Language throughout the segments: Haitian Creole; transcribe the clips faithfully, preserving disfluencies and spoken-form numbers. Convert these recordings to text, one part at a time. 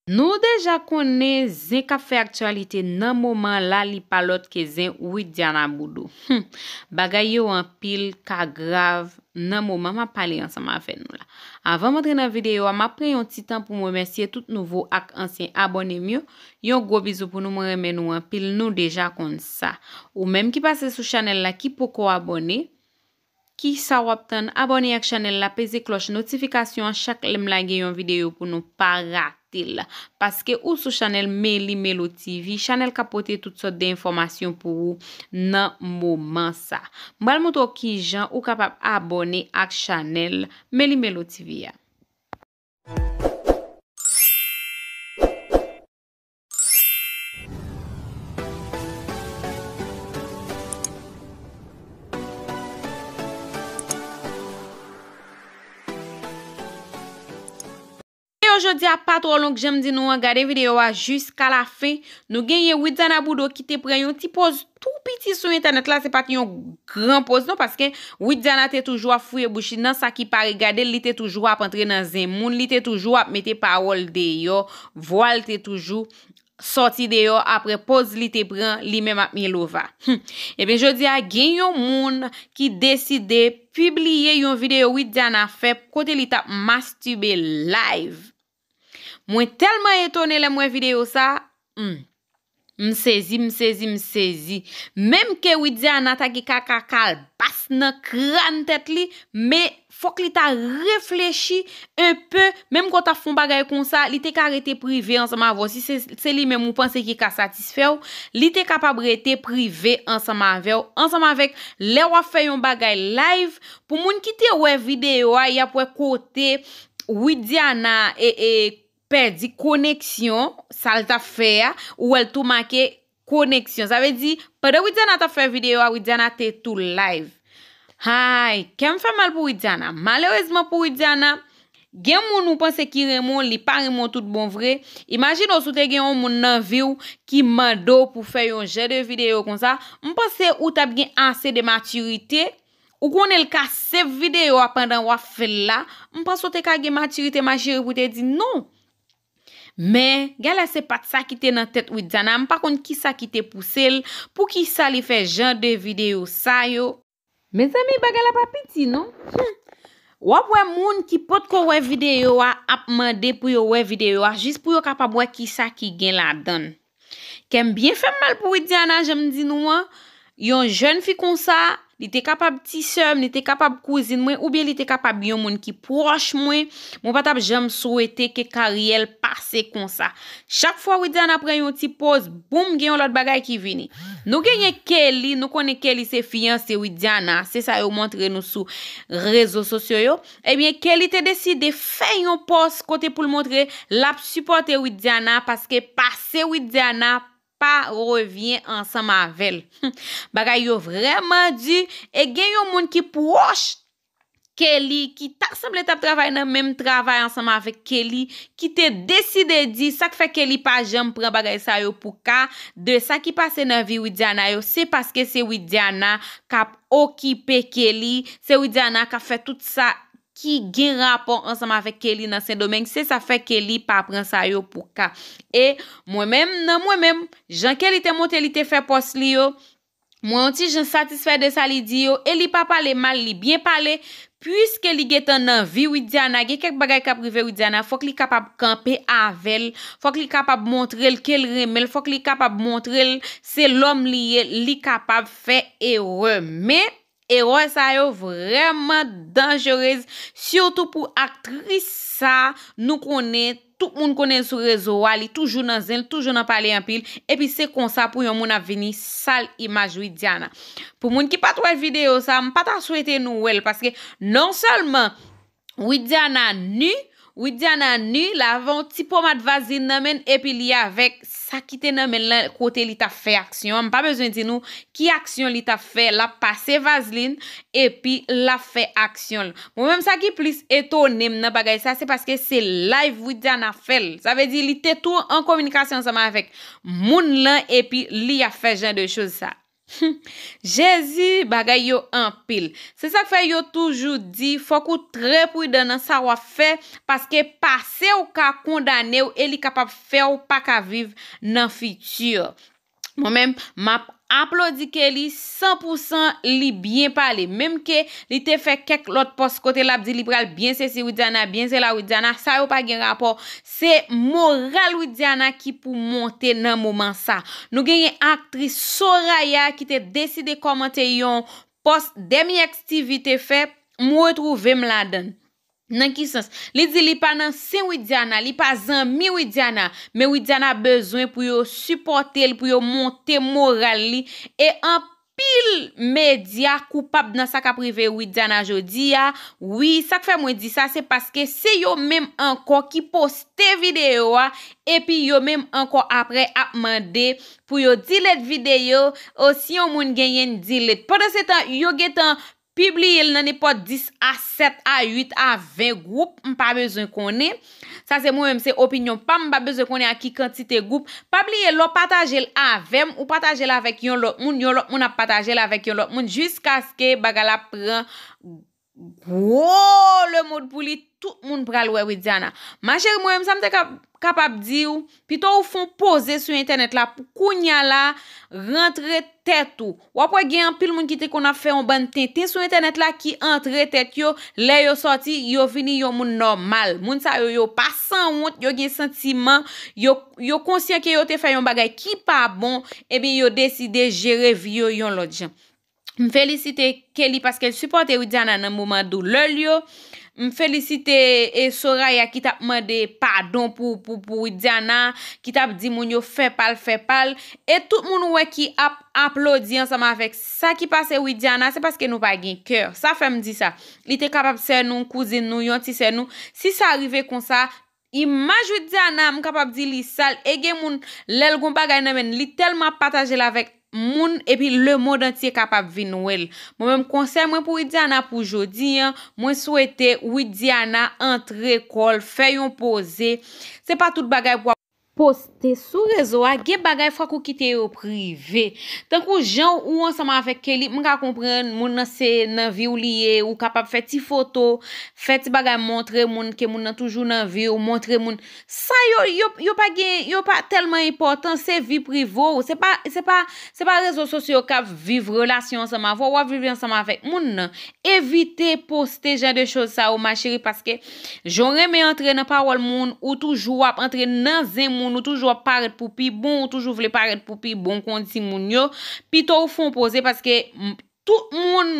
Nou deja konnen zen k ap fè aktyalite nan moman la, li pa lòt ke zen Widiana Boudou. Hmm, bagay yo anpil ka grav nan moman m ap pale ansanm avè nou la. Avan m antre nan videyo a, m ap pran yon ti tan pou m remèsye tout nouvo ak ansyen abòne m yo. Yon gwo bizou pou nou, mwen renmen nou anpil, nou deja konn sa. Ou menm ki pase sou chanèl la ki poko abòne, kisa w ap tann? Abòne ak chanèl la, peze klòch notifikasyon an chak lè m lage yon videyo pou nou pa rate l. Paske ou sou chanèl Meli Melo T V, chanèl k ap pote tout sòt de enfòmasyon pou ou nan moman sa. M pral montre w kijan ou kapab abòne ak chanèl Meli Melo T V a. Videyo jodi a pa twò long, jan m di nou an, gade videyo a jiska lafen. Nou genyen Widiana Boudou ki te pran yon ti pòz tou piti sou entènèt la, se pa t yon gran pòz non, paske Widiana te toujou ap fouye bouch li nan sa ki pa regade l, li te toujou ap antre nan zen moun, li te toujou ap mete pawòl deyò, vwa l te toujou sòti deyò apre pòz li te pran li menm ak Milova. Hmm. Ebyen, jodi a, gen yon moun ki deside pibliye yon videyo Widiana fè kote li t ap mastibe live. Mwen tèlman etone lè m wè videyo sa, hmm, m sezi, m sezi, m sezi. Menm ke Widiana ta gen kaka kalbas nan kràn tèt li, men fòk li ta reflechi un peu, menm ke w t ap fè yon bagay konsa, li te ka rete prive ansanm avè w. Si se, se li menm ou panse ki ka satisfè w, li te kapab rete prive ansanm avè w, ansanm avèk lè w ap fè yon bagay live. Pou moun ki te wè videyo a, y ap wè kote Widiana e, e, pèdi koneksyon, sa l t ap fè a, ou wè l tou make koneksyon. Sa vle di, pandan Widiana t ap fè videyo a, Widiana te tou live. Hay, kè m fè mal pou Widiana. Malerezman pou Widiana, gen moun ou panse ki renmen w, li pa renmen w tout bon vre. Imajine w si w te gen yon moun nan vi w ki mande w pou fè yon jan de videyo konsa. M panse ou t ap gen ase de matirite. Ou konnen l ka save videyo a pandan w ap fè l la. M panse w te ka gen matirite, ma chérie, pou te di non. Men, genlè se pa t sa ki te nan tèt Widiana. M pa konn kisa ki te pouse l, poukisa li fè jan de videyo sa yo. Mezanmi, bagay la pa piti, non. Hmm. W ap wè moun ki potko wè videyo a ap mande pou yo wè videyo a, jis pou yo kapab wè kisa ki gen ladan l. Kè m byen fè m mal pou Widiana, jan m di nou an. Yon jèn fi konsa, li te kapab ti sè m, li te kapab kouzin mwen, oubyen li te kapab yon moun ki pwòch mwen. Mwen pa t ap janm swete ke karyè l pase konsa. Chak fwa Widiana pran yon ti pòz, boum, gen yon lòt bagay ki vini. Nou genyen Kelly, nou konnen Kelly se fiyanse Widiana, se sa yo montre nou sou rezo sosyo yo. Ebyen, Kelly te deside fè yon pòs kote pou l montre l ap sipòte Widiana, paske pase Widiana pa revyen ansanm avè l. Bagay yo vrèman di, e gen yon moun ki pwòch Kelly, ki ta sanble t ap travay nan menm travay ansanm avèk Kelly, ki te deside di sa k fè Kelly pa janm pran bagay sa yo pou ka, de sa ki pase nan vi Widiana yo, se paske se Widiana k ap okipe Kelly, se Widiana k ap fè tout sa ki gen rapò ansanm avèk Kelly nan Sendomeng, se sa fè Kelly pa pran sa yo pou ka. E mwen menm, nan mwen menm, jan Kelly te monte, li te fè pòs li yo, mwen yon ti jan satisfè de sa li di yo, e li pa pale mal, li byen pale, piske li gentan nan vi Widiana, gen kèk bagay k ap rive Widiana, fòk li kapab kanpe avè l, fòk li kapab montre l ke l renmen l, fòk li kapab montre l se lòm li ye, li kapab fè erè. Men, erè sa yo vrèman danjerez, sitou pou aktris sa, nou konnen, tout moun konnen l sou rezo a, li toujou nan zen, li toujou nan pale anpil, epi se konsa pou yon moun ap vini sal imaj Widiana. Pou moun ki pa t wè videyo sa, m pa ta swete nou wè l, paske non sèlman Widiana ni, Widiana ni, l avè yon ti pomad vazlin nan men l, epi li avèk sa ki te nan men l lan kote li t ap fè aksyon an. M pa bezwen di nou ki aksyon li t ap fè, l ap pase vazlin, epi l ap fè aksyon l. Mwen menm sa ki plis etone m nan bagay sa, se paske se live Widiana fè l. Sa vle di li te tou an kominikasyon ansanm avèk moun lan, epi li ap fè jan de choz sa. Jezi, bagay yo anpil. Se sa k fè yo toujou di, fòk ou trè pridan nan sa w ap fè, paske pase w ka kondane w e li kapab fè w pa ka viv nan fiti. Mwen menm, m ap aplodi Kelly san pou san, li byen pale. Menm ke li te fè kèk lòt pòs kote l ap di li pral byen sesi Widiana, byen sela Widiana, sa yo pa gen rapò. Se moral Widiana ki pou monte nan moman sa. Nou genyen aktris Soraya ki te deside kòmante yon pòs Demi X T V te fè, m retwouve m ladan l. Nan ki sans? Li di li pa nan sen Widiana, li pa zanmi Widiana, men Widiana bezwen pou yo sipòte l, pou yo monte moral li. E anpil medya koupab nan sa k ap rive Widiana jodi a. Wi, sa k fè mwen di sa, se paske se yo menm ankò ki poste videyo a, epi yo menm ankò apre ap mande pou yo delete videyo, o si yon moun genyen delete. Pandan se tan, yo gentan pibliye l nan nenpòt dis a sèt a uit a ven gwoup, m pa bezwen konnen. Sa se mwen menm, se opinyon pa m, m pa bezwen konnen a ki kantite gwoup. Pa bliye, lè w pataje l avè m, ou pataje l avèk yon lòt moun, yon lòt moun ap pataje l avèk yon lòt moun, jiskaske bagay la pran gwo lemonn pou li, tout moun pral wè Widiana. Ma cheri, mwen menm, sa m te ka kapab di w, pito ou fè yon poze sou entènèt la pou kounya la, rantre tèt ou. W ap wè gen anpil moun ki te konn ap fè yon bann tenten sou entènèt la ki antre tèt yo, lè yo sòti, yo vini yon moun nòmal. Moun sa yo, yo pa sanwont, yo gen santiman, yo, yo konsyan ke yo te fè yon bagay ki pa bon, ebyen yo deside jere vi yo yon lòt jan. M felisite Kelly paske l sipòte Widiana nan moman doulè l yo. M felisite e Soraya ki t ap mande padon pou, pou, pou Widiana, ki t ap di moun yo fè pa l, fè pa l. E tout moun ou wè ki ap aplodi ansanm avèk sa ki pase Widiana, se paske nou pa gen kè. Sa fè m di sa. Li te kapab sè nou, kouzin nou, yon ti sè nou. Si sa rive konsa, imaj Widiana, m kapab di li sal, e gen moun, lè l gon bagay nan men l, li tèlman ap pataje l avèk moun, epi lemonn antye kapab vin wè l. Mwen menm, konsèy mwen pou Widiana pou jodi an, mwen swete Widiana antre kò l, fè yon poze. Se pa tout bagay pou w ap poste sou rezo a, gen bagay fòk ou kite yo prive. Tankou jan ou ansanm avèk Kelly, m ka konprann moun nan se nan vi w li ye, ou kapab fè ti foto, fè ti bagay montre moun ke moun nan toujou nan vi w, montre moun. Sa yo, yo, yo pa gen, yo pa tèlman enpòtan, se vi prive w. Se pa, se pa, se pa rezo sosyo yo k ap viv relasyon ansanm avè w, w ap viv ansanm avèk moun nan. Evite poste jan de choz sa yo, ma cheri, paske jan w renmen antre nan pawòl moun, ou toujou ap antre nan zen moun, ou toujou ap parèt pou pi bon, ou toujou vle parèt pou pi bon kon timoun yo. Pito ou fè yon poze paske m, tout moun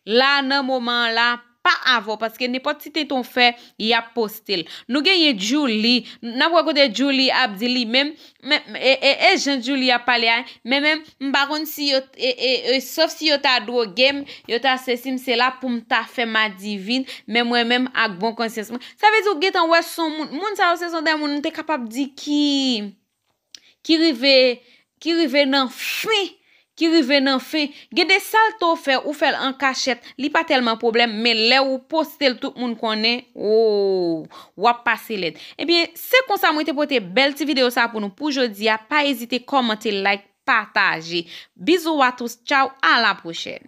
la nan moman an la pa avè w, paske nenpòt ti tenten w fè, y ap poste l. Nou genyen Djouly, n ap wè kote Djouly ap di li menm, men, e, e, e jan Djouly ap pale a, men menm, m pa konn si yo, e, e, e, sòf si yo ta dwoge m, yo ta sesi m, se la pou m ta fè madivin, men mwen menm ak bon konsyans mwen. Sa vle di ou gentan wè se yon moun, moun sa yo se yon de moun m te kapab di ki, ki rive, ki rive nan fen, ki rive nan fen. Gen de sa l te fè, ou fè l an kachèt, li pa tèlman pwoblèm, men lè ou poste l tout moun konnen, o, w ap pase lèd. Ebyen, se konsa mwen te pote bèl ti videyo sa pou nou pou jodi a. Pa ezite kòmante, like, pataje. Bizou a tous, tchaw, a la pwochèn.